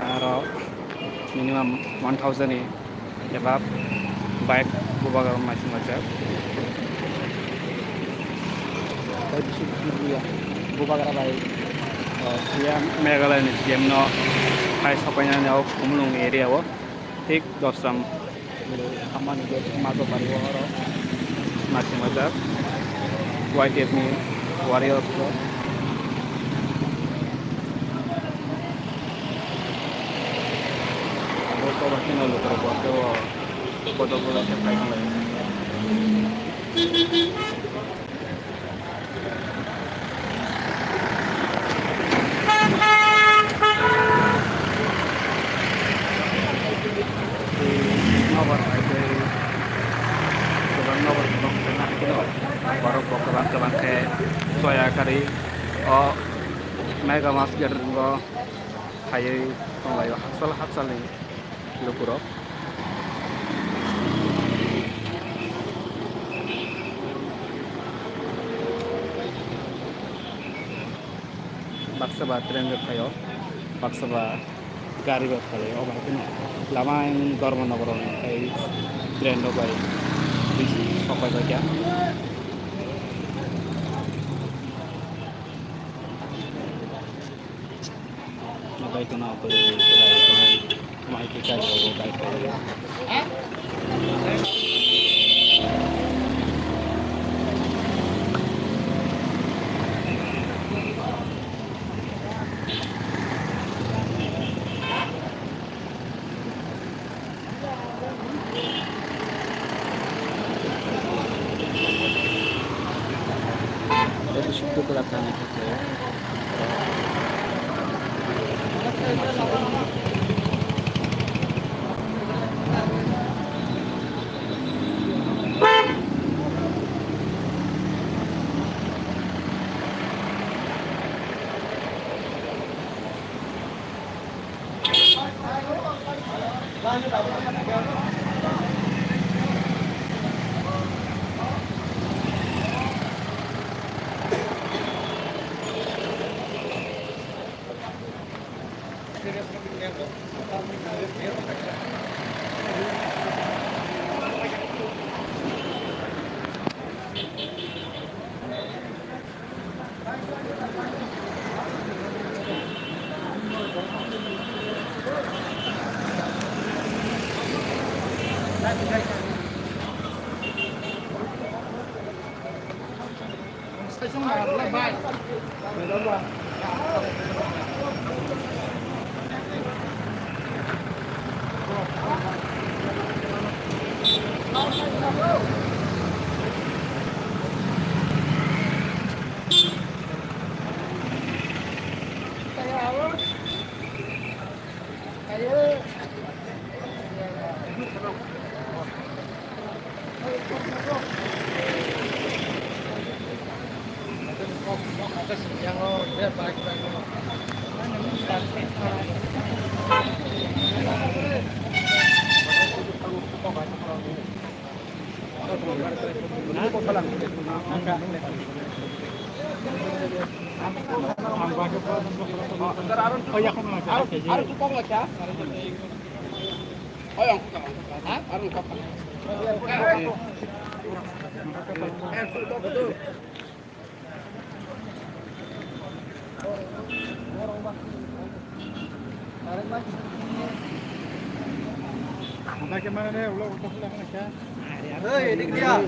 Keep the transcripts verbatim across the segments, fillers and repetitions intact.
Aro minimum one thousand ni eba bike bubagra naisinglaijak. Tei bisi bubagra bai, eh, C M, Meghalaya ni C M no hai sopainani o Khumulwng area o. Thik dosram hamani gate mato pari o oro naisinglaijak Y T F ni warriors rok. Bo kobo kheno lukurok bo khe o bodol bodol khe phai tonglaio. Nobar hai tei kwbang nobar kwbang kwbang hai kheno borok bo kwbang kwbang khe choya karwi o mega mass gathering o phaiwi tonglaio hakchal hakchalni lukurok. Baksa ba train rok phaio, baksa ba gari rok phaio, obo hai kheno lama ayang Dharmanagar ni tei train rok bai bisi sok pai kha. Bai kheno bwrwi chwrai mai khe kailaio bai khe. Hey, ini dia.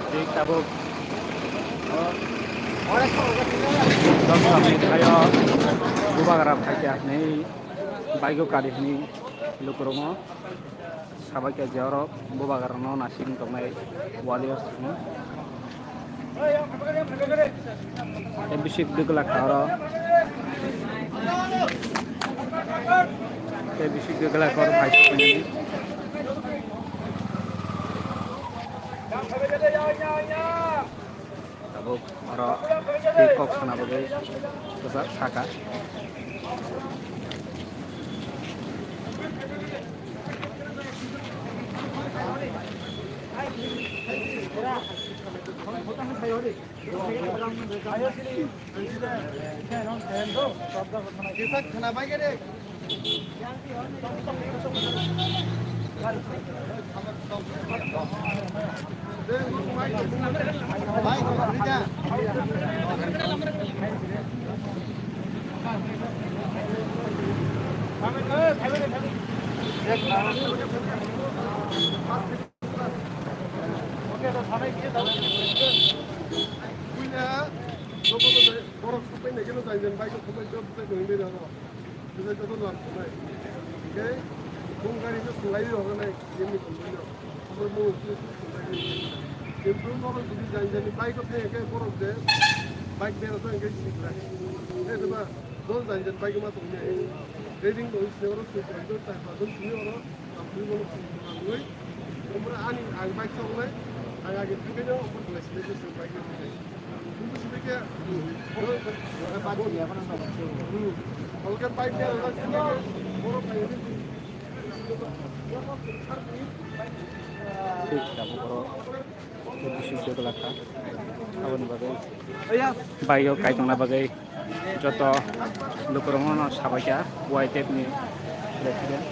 Thik tabuk dosra minute thaio bubagra phaikya hinwi bike o kari hinwi lukurokno. Sabaikya je oro bubagrano nasing tongnai warriors ni. Tei bisi dwgla kha oro. Tei bisi dwgla kha oro phaisukmani. Tabuk oro tei kok sana bagwi kwchak saka. Buina, nogo nogo borok sokpai naikhe no jai jai bike o sokpai jai jai no hinwi rw rw. Bwsai joto lam tongnai. Hinkhe bung gari no swlaiwi rw rwnai C M ni tongmani no. Omo bung swlaiwi. Kintu norok jodi jani jani bike o phai hinkhe borok je bike bera to hinkhe sikla. Tei twma dol jani jani bike ma tongnai. Riding bo sini oro sini oro char paanch jon sini oro. Ang twi bono twi twi twi. Omo ani ang bike choknai. Ang age thangkhe no omo belai sini sini bike no. Thik tabuk oro bisi se kwlak kha. Aboni bagwi bike o kaichongna bagwi joto lukurokno sabaikha Y T F ni president.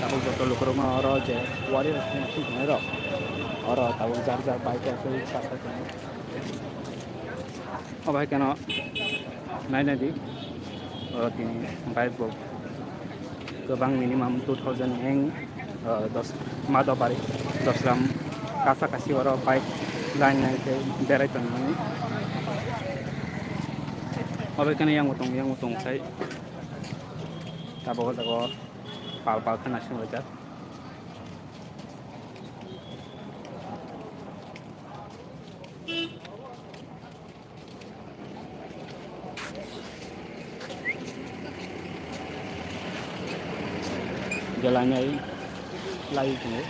Tabuk joto lukurokno oro je wari rok thwngnairok oro tabuk jar jar bike o twi sa sa tongo. Obo hai kheno nai nai di, oro tini bike bo kwbang, minimum two thousand eng, ah, dos, Madhopari, Dosram, kasa kasi oro bike line line khe berai tongmani. Obo hai kheno yang bo tongo, yang bo tongo sai tabuk o jaga o pal pal khe naising laijak. Belai nai lai tongo.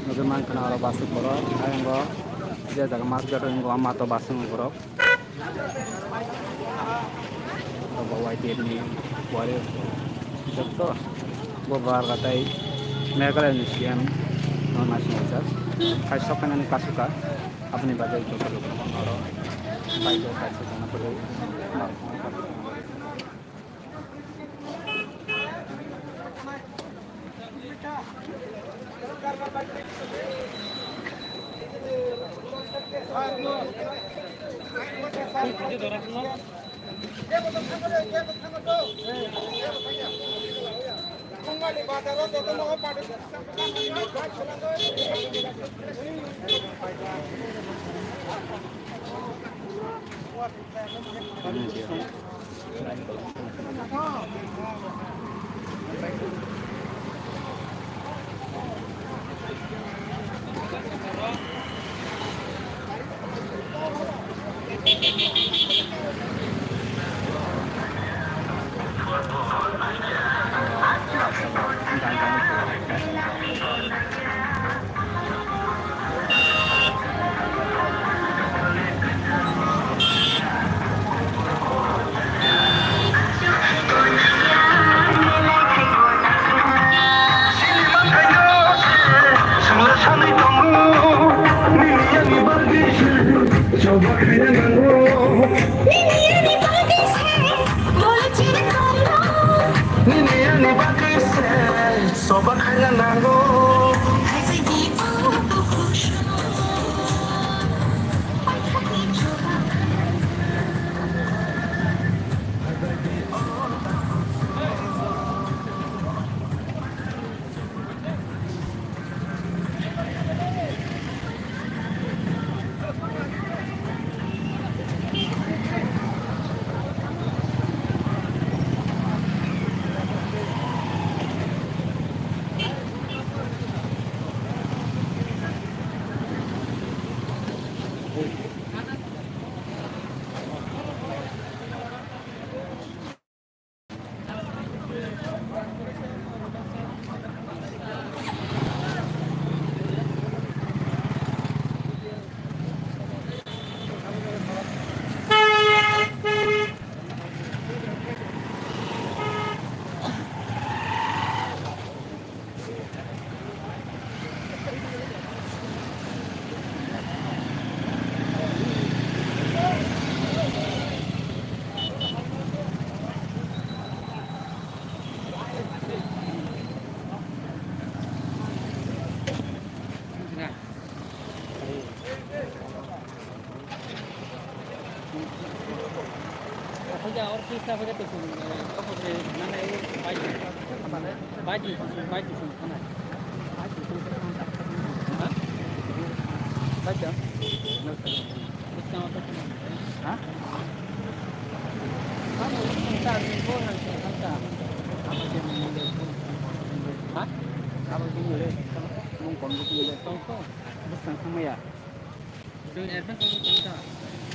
Nugwi mankha na oro basuk borok, ayang o je jaga mas gate wngkha, o mato basuk borok. Obo Y T F ni warriors joto bo Barga tai Meghalaya ni C M no naising rijak. Hai sok khainani kasuka aboni bagwi joto joto oro bike o kaisa jana kwrwi.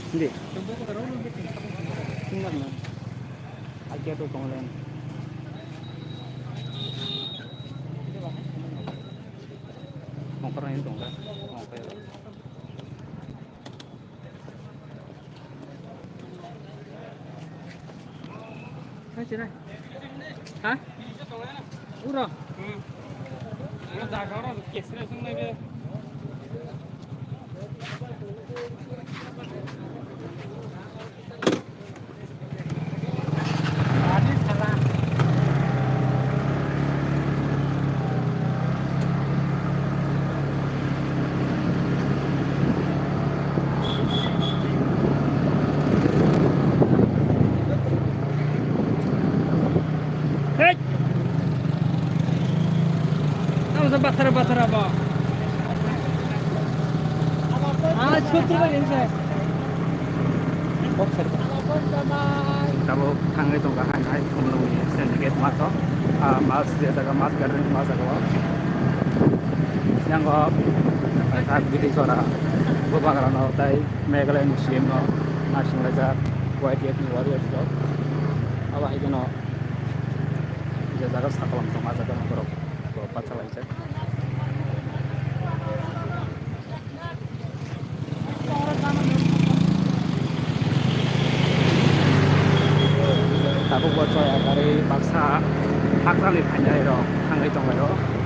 Hindi. Tinggal na. Agia to tonglen. Mokor ini tongka. Mokor. Hai, sini. Ha? Uro. Hmm. Ano jaga oro kesre sung nebe. Hey! Tamo sa bathara bathara ba. Ah, chutri ba rin sa. Tabuk thangwi tongkha hai hai Khumlwngni syndicate mart o. Ah, mas je jaga mas garden mas jaga o. Yang o, ah, tak bidi jora. Bo bagrano tai Meghalaya ni C M no naising laijak Y T F ni warriors rok. Abo hai kheno je jaga saklam tongma jaga borok bo bacha laijak. Tabuk bo choya gari baksa hakrani phainai rok thangwi tonglaio.